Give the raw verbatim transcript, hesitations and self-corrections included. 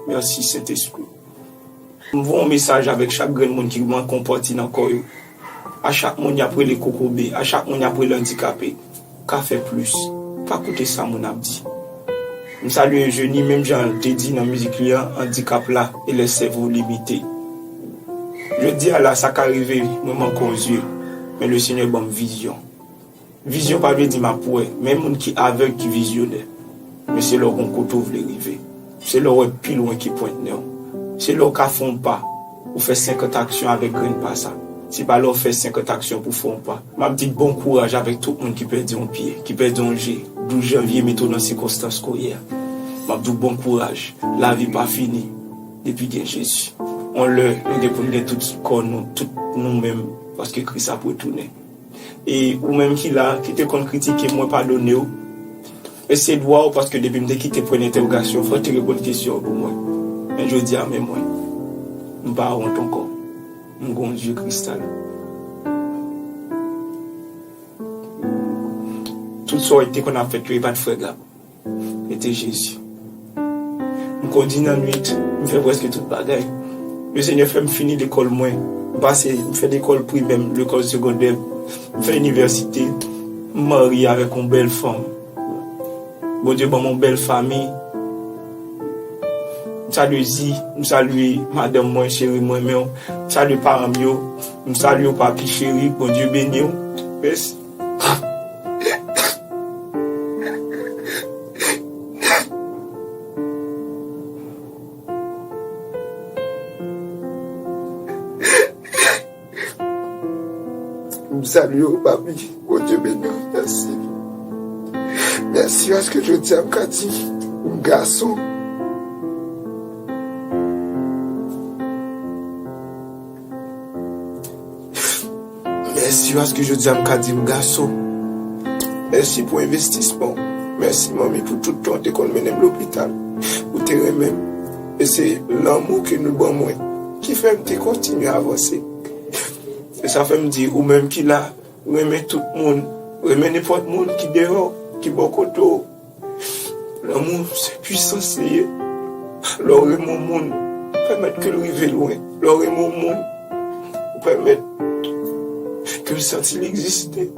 Mèsi, Sentespri. M voye yon mesaj avèk chak grenn moun ki manke yon pati nan kò yo. A chak moun y ap rele kokobe, a chak moun y ap rele andikape, ou ka fè plis. Pa koute sa moun ap di. M salye Eugénie, menm jan l te di nan mizik li an, andikap la e lè sèvo limite. Jodi a la, sa ka rive, mwen manke yon zye, men Lesenyè ban m vizyon. Vizyon pa vle di m ap wè, men moun ki avèg ki vizyonè. Men se lè w gon kote w vle rive. Se lè w wè pi lwen ki pwent nen w. Se lè w ka fè yon pa, ou fè senkant aksyon avèk grenn pa sa. Se pa lè w fè senkant aksyon pou w fè yon pa. M ap di bon kouraj avèk tout moun ki pèdi yon pye, ki pèdi yon je. Douz janvye mete w nan sikonstans ke w ye a. M ap di w bon kouraj. Lavi pa fini depi gen Jezi. On lè, nou gen pou n gen tout kò nou, tout nou menm, paske Kris ap retounen. E ou menm ki la, ki te konn kritike m, mwen padone w. E se dwa w, paske depi m te kite pwen entèwogasyon, fò w te reponn kesyon an pou mwen. Men jodi a, men mwen. M pa wont ankò. M gon zye kristal. Tout sa w te konn ap fèt yo, e pa t frè Gab. Mete Jezi. M kondi nan nwit, m fè prèske tout bagay. Lesenyè fè m fini lekòl mwen. M pase, m fè lekòl primè m, lekòl segondè m, m fè inivèsite. M marye avèk yon bèl fanm. Bondye ban m yon bèl fanmi. M salye Zi, m salye madanm mwen, cheri mwen, men m salye paran m yo. M salye w, papi cheri, Bondye beni w. Mèsi. M salye w, papi. Bondye beni w. Mèsi. Mèsi paske jodi a m ka di m gason. Mèsi paske jodi a m ka di m gason. Mèsi pou envestisman w. Mèsi, manmi, pou tout tan w te konn mennen m lopital. Ou te renmen m. E se lanmou ke nou ban mwen ki fè m te kontinye avanse. E sa fè m di, ou menm ki la, renmen tout moun. Renmen nenpòt moun ki deyò, ki bò kote w. Lanmou, se pwisans li ye. Lè w renmen yon moun, ou pèmèt ke l rive lwen. Lè w renmen yon moun, ou pèmèt ke l santi l egziste.